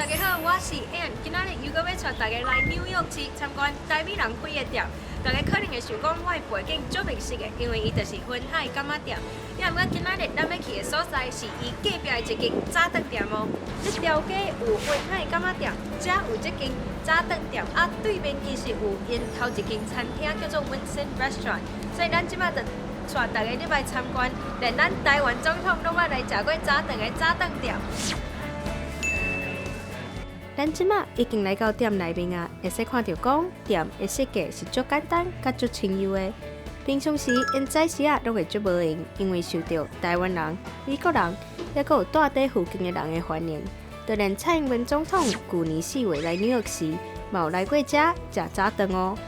大家好，我是 Ann，今仔日又閣欲帶大家來紐約市參觀台美人開的店。大家可能會想講我的背景足面熟的，因為伊就是雲海柑仔店。也毋過今仔日咱欲去的所在是伊隔壁的一間早頓店哦。這條街有雲海柑仔店，遮有這間早頓店，啊對面其實有𪜶頭一間餐廳叫做 Winston Restaurant，所以咱這擺就帶大家入來參觀，連咱台灣總統攏捌來食過早頓的早頓店。咱這馬已經來到店內面啊，會使看著講店的設計是足簡單佮足清幽的。平常時𪜶早時仔攏會足無閒，因為受著台灣人、美國人，抑閣有蹛佇附近的人的歡迎。就連蔡英文總統舊年4月來紐約時，嘛有來過遮食早頓哦。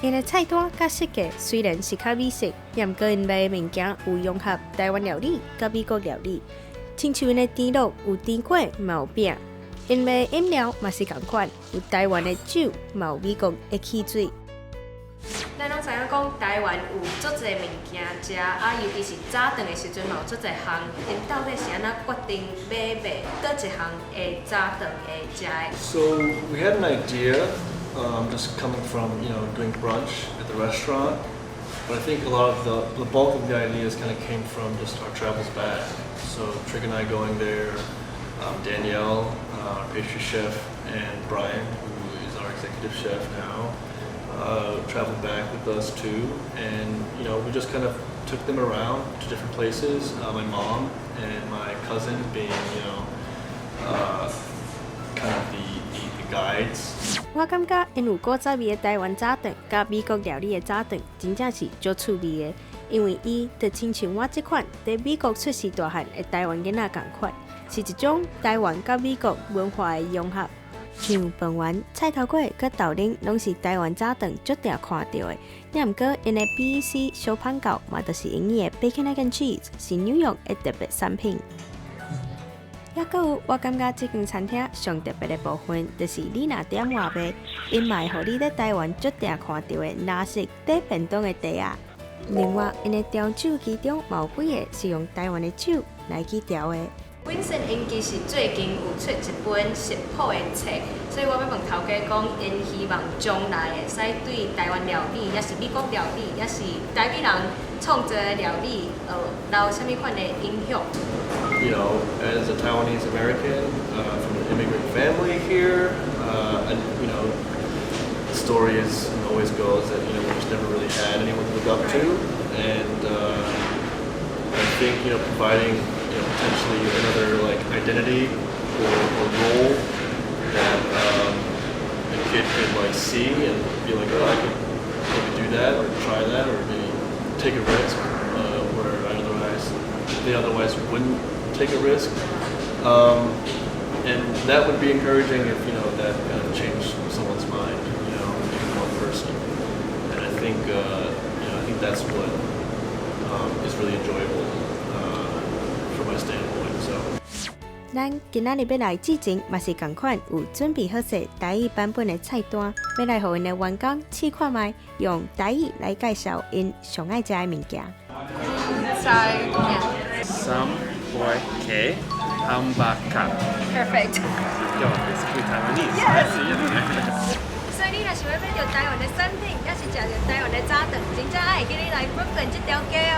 𪜶的菜單佮設計雖然是較美式，也毋過𪜶賣的物件有融合台灣料理佮美國料理。親像𪜶的甜樂有甜粿，嘛有餅。𪜶賣的飲料嘛是仝款，有台灣的酒，嘛有美國的汽水。咱攏知影講台灣有足濟物件食，啊，尤其是早頓的時陣嘛有足濟項。𪜶到底是按怎決定欲賣佗一項的早頓的食的？ So we had an idea, just coming from doing brunch at the restaurant, but I think a lot of the bulk of the ideas kind of came from just our travels back. So Trig and I going there, Danielle, our pastry chef, and Brian, who is our executive chef now, traveled back with us too, and we just kind of took them around to different places. My mom and my cousin being kind of the guides. 我感覺𪜶有古早味的台灣早頓，佮美國料理的早頓，真正是足趣味的。因為伊就親像我這款佇美國出世大漢的台灣囡仔仝款，是一種台灣佮美國文化的融合。像飯圓、菜頭粿佮豆奶，攏是台灣早頓足定看著的。也毋過，𪜶的 BEC 小胖狗嘛，就是英語的 Bacon Egg and Cheese，是紐約的特別產品。抑閣有，我感覺這間餐廳上特別的部分，就是你若點外賣，𪜶嘛會予你佇台灣足定看著的藍色底便當的袋仔。另外，𪜶的調酒其中嘛有幾个是用台灣的酒來去調的。Winston 𪜶其實最近有出一本食譜的冊，所以我欲問頭家講，𪜶希望將來會使對台灣料理，抑是美國料理，抑是台美人創造的料理，留啥物款的影響？ As a Taiwanese American from an immigrant family here, and the story is always goes that we just never really had anyone to look up to, and I think providing potentially another like identity or role that a kid could like see and be like, "Oh, I could maybe do that or try that or maybe take a risk where I otherwise they otherwise wouldn't take a risk." And that would be encouraging if that kind of changed someone's mind, even one person. And I think that's what is really enjoyable from my standpoint. So. 咱今仔日欲來之前，嘛是仝款有準備好勢台語版本的菜單，欲來予𪜶的員工試看覓，用台語來介紹𪜶上愛食的物件。菜三粿粿漢堡卡。 Perfect. Yo, basically Taiwanese. Yes. 所以你若想欲買著台灣的產品，抑是食著台灣的早頓，真正愛會記得來 Brooklyn 這條街哦。